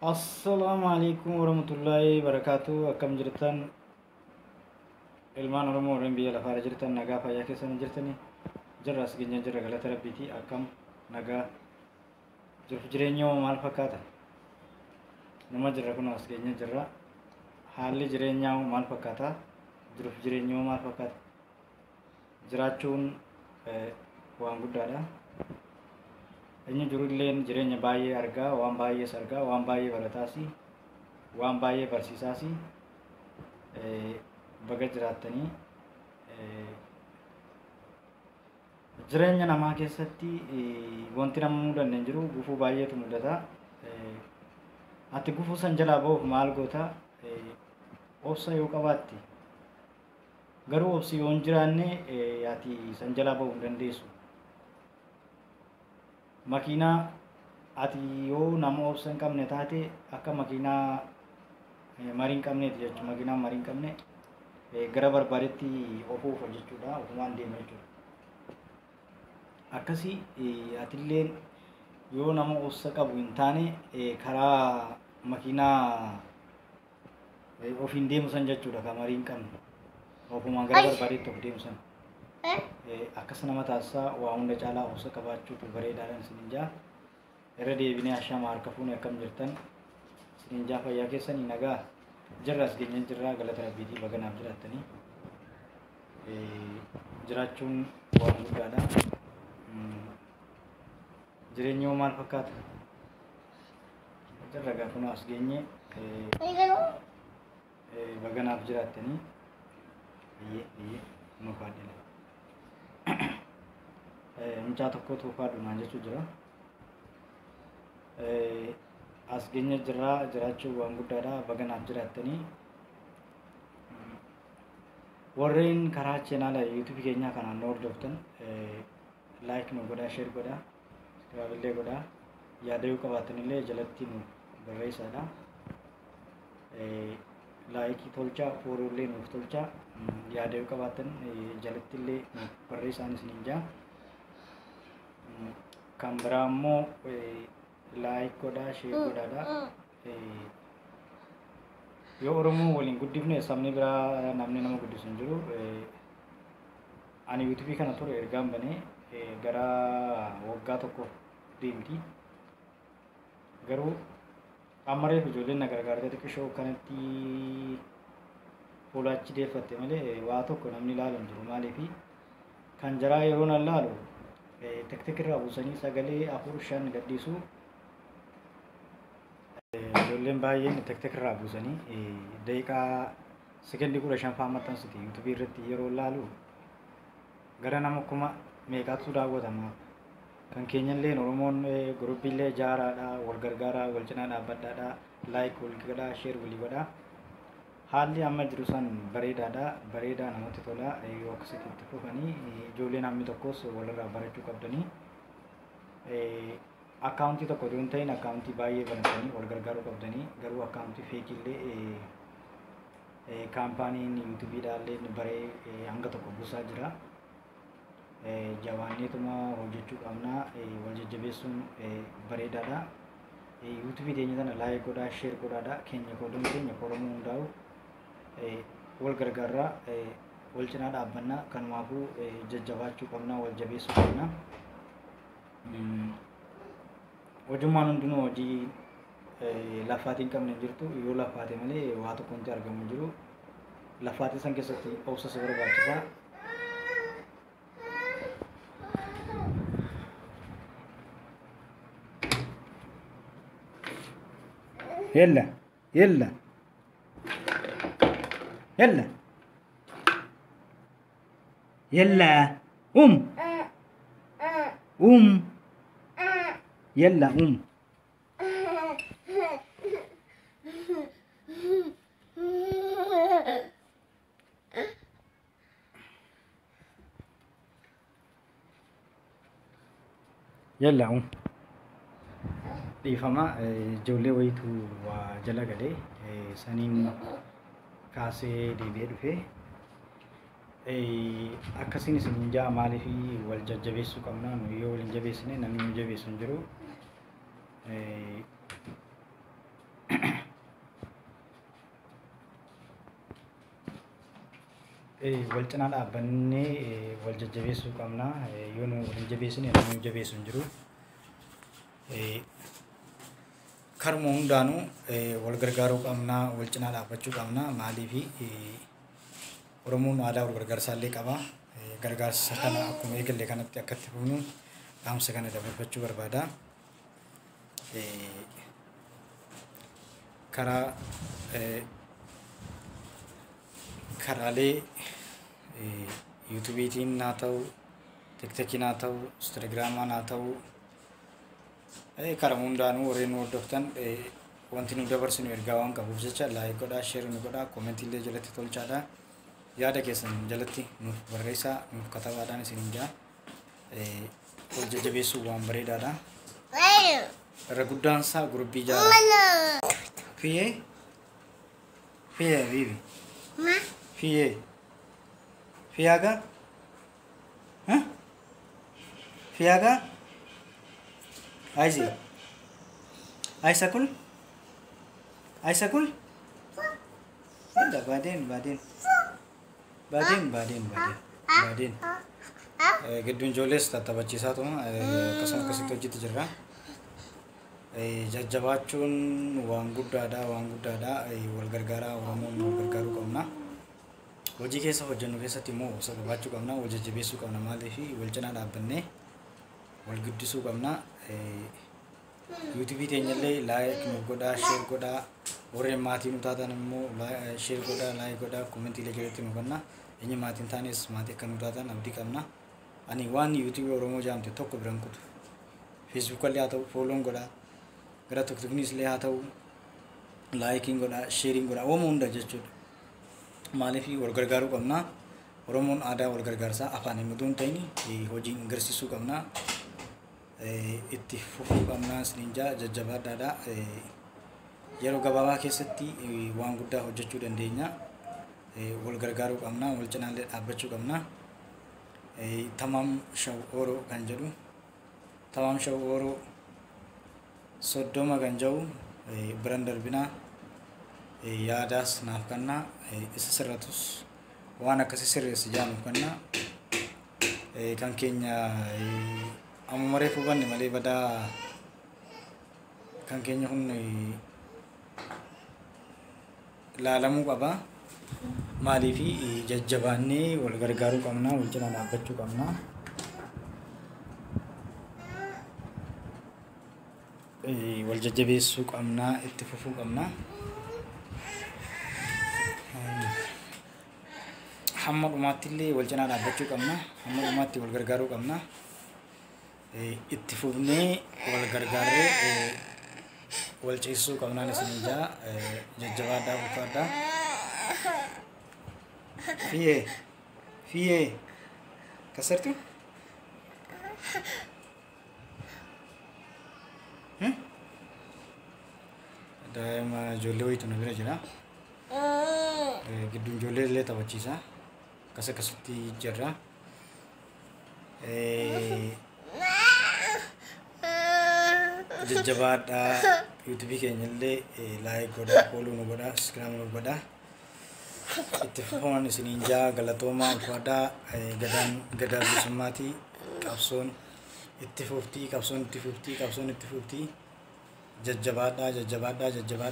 Assalaamu alaikum warahmatullahi wabarakatuh. Akkam jirtan ilmaan Oromoo warreen biyya lafaarra jirtan, nagaa fayyaa keessan jirtanii? Jirra, as keenya jirra, galata rabbiiti. Akkam nagaa jiruuf jireenya maal fakkaata? Nama jirra, kun as keenya jirra. Haalli jireenyaa maal fakkaata? Jiruuf jireenya maal fakkaata? Jiraachuun waan guddaadha. Inni jirulleen jireenya baay'ee argaa, waan baay'ees argaa, waan baay'ee barataas, waan baay'ee barsiisaas. Baga jiraattanii. Jireenya namaa keessatti wanti nama mudanne hin jiru, gufuu baay'eetu mudata. Ati gufuu san jalaa ba'uuf maal goota? Obsa yoo qabaatte. Garuu obsi yoo hin jiraanne ati san jalaa ba'uu hin dandeessu. Makiinaa ati yoo nama obsa hin qabne taate akka makiinaa marii hin qabneeti jechuudha. Makiinaa marii hin qabne gara barbaadetti ofuuf jechuudha. Ofumaan deema jechuudha. Akkasii atilleen yoo nama obsa qabu hin taane karaa makiinaa ofiin deemu san jechuudha, kan marii hin qabne. Ofumaan gara barbaadetti of deemu san. Akkas nama taasisaa. Waa hunda caalaa obsa qabaachuutu bareedaadhaan isinin jaa. Irra deebinee ashama, harka fuune, akkam jirtan isinin jaa? Fayyaa keessanii, nagaa? Jirra, as geenye jirra, galata rabbiitii. Baga naaf jiraattanii. Jiraachuun waan guddaadha. Jireenyi hoo maal fakkaata? Jirra gaafuma as geenye. Baga naaf jiraattanii. Iyyee iyyee nu faadhile. Mucaa tokkotu faadhu naan jechuu jira. As geenye jirraa, jiraachuun waan guddaadha. Baga naaf jiraattanii. Warreen karaa channel YouTube keenyaa kanaan nu hordoftan like nu godhaa, share godhaa, subscribe illee godhaa. Yaada yoo qabaattan illee jalatti nu barreessaadha. Like tolchaa, follow illee nuuf tolchaa. Yaada yoo qabaattan jalatti illee nuuf barreessaan isiniin jaa. Kan biraa immoo like godhaa, share godhaadha. Yoo Oromoo waliin guddifne sabni biraa namni nama guddisu hin jiru. Ani YouTube kana ture ergaan banee gara waggaa tokko deemti. Garuu amma reefu ijoolleen na gargaartee xiqqishoo kanatti fuula achi deeffatte malee waa tokko namni ilaalu hin jiru. Maaliifi kan jaraa yeroo nan laalu TikTok irraa buusanii sagalee afur shan gadhiisu. Ijoolleen baay'een TikTok irraa buusanii daqiiqaa sekendii 15 fa'aa maxxansiti. YouTube irratti yeroo laalu gara nama kuma meeqaatu daawwatama. Kan keenyallee Oromoon groupiillee ijaaraadha, wal gargaaraa, wal cinaa dhaabbadhaadha, like wal godhaa, share walii godhaa. Haalli amma jiru san bareedaadha, bareedaa namatti tola. Yoo akkasitti itti fufanii ijoolleen hammi tokkos walirraa barachuu qabdanii. Account tokko osoo hin ta'in account baay'ee banatanii wal gargaaruu qabdanii. Garuu account fake illee companyn YouTubeiidhaallee baree hanga tokko buusaa jira. Jabaanneetuma hojjechuu qabna, wal jajjabeessuun bareedaadha. YouTube teenya tana like godhaa, share godhaadha. Keenya qooduun keenya Oromoo hundaa'u wal gargaarraa, wal cinaa dhaabbannaa. Kanumaafuu jajjabaachuu qabna, wal jabeessuu qabna. Hojummaan hundinuu hojii lafaatii hin qabne hin jirtu. Yoo lafaate malee waa tokko wanti argamu hin jiru. Lafaatii san keessatti obsa si barbaachisa. يلا يلا يلا يلا، قوم قوم، يلا قوم. يلا قوم. Dhiifama, ijoollee wayitu waa jala galee saniin kaasee deebi'ee dhufee. Akkasiin isin jaa. Maaliif wal jajjabeessuu qabna? Nu yoo wal hin jabeessine namni nu jabeessu hin jiru. Wal cinaa dhaabbannee wal jajjabeessuu qabna. Yoo nu wal hin jabeessine namni nu jabeessu hin jiru. Karuma hundaanuu wal gargaaruu qabna, wal cinaa dhaabbachuu qabna. Maaliifi Oromoon aadaa wal gargaarsaa illee qaba. Gargaarsa kana akkuma eegalle kanatti akka itti fufnu dhaamsa kana dabarfachuu barbaada. Karaa karaalee yuutuubiitiin haa ta'u, tiktokiin haa ta'u, instaagiraamaan haa ta'u, karaa hundaanuu warreen nu hordoftan wanti nu dabarsinu ergaa waan qabuuf jecha like godhaa, share nu godhaa, koomentii illee jalatti tolchaadha. Yaada keessan jalatti nuuf barreessaa, nuuf katabaadhaan isin jaa. Wal jajjabeessuu waan bareedaadha. Irra guddaan isaa gurubbii jaala. Fiyyee? Fiyyee biibi. Fiyyee. Fiyaagaa? Fiyaagaa? Ayisi. Ayisa kul? Ayisa kul? Yalla baadeen baadeen. Baadeen baadeen baadeen. Baadeen. Gidduun ijoollees tattaphachiisaa tuma akkasuma akkasitti hojiitti jirra. Jajjabaachuun waan guddaadha, waan guddaadha. Wal gargaaraa, Oromoon wal gargaaruu qabna. Hojii keessa hojjennu keessatti immoo obsa qabaachuu qabna, wal jajjabeessuu qabna. Maaliif wal cinaa dhaabbannee wal guddisuu qabna. Yuutuubii teenyallee like nu godhaa, share godhaa. Warreen maatii nu taatan immoo share godhaa, like godhaa, koomentiilee jalatti nu kenna. Inni maatiin taanes maatii akka nu taatan abdii qabna. Ani waan yuutuubii Oromoo jaamte tokko biran kutu. Feesbuukallee haa ta'u fooloon godhaa. Gara tiktoknis illee haa ta'u laayikiin godhaa, sheeriin godhaa, waanuma hunda jechuudha. Maaliif wal gargaaruu qabna. Oromoon aadaa wal gargaarsaa afaan hin utuu hin ta'in hojiin agarsiisuu qabna. Itti fufuu qabna isiniin jaa, jajjabaadhaadha. Yeroo gabaabaa keessatti waan guddaa hojjechuu dandeenya. Wal gargaaruu qabna, wal cinaallee dhaabbachuu qabna. Tamaam Shaw Ooroo kan jedhu, Tamaam Shaw Ooroo 30 kan jedhu biran darbinaa, yaadaas naaf kennaa, isa sirratus waan akkasii sirreessi jaanuuf kennaa. Kan keenya ammuma reefu banne malee badaa kan keenya kun laalamuu qaba. Maaliif jajjabaannee wal gargaaruu qabna, wal cinaa dhaabbachuu qabna. Wal jajjabeessuu qabna, itti fufuu qabna. Hamma dhumaatti illee wal cinaa dhaabbachuu qabna, hamma dhumaatti wal gargaaruu qabna. Itti fufnee wal gargaarree wal ceesisuu qabnaan isin jaa, jajjabaadhaa, ulfaadhaa. Fiyyee fiyyee kasartu daa'ima ijoollee wayiitu na bira jira. Gidduun ijoollee illee taphachiisa. Akkas akkasitti jirra. Jajjabaadhaa, yuutuubii keenya illee like godhaa, follow nu godhaa, subscribe nu godhaa. Itti fufaman isiniin jaa, galatoomaa, ulfaadhaa. Gadaan gadaa bilisummaatii, qabsoon itti fuftii, qabsoon itti fuftii, qabsoon itti fuftii. Jajjabaadhaa, jajjabaadhaa, jajjabaadhaa.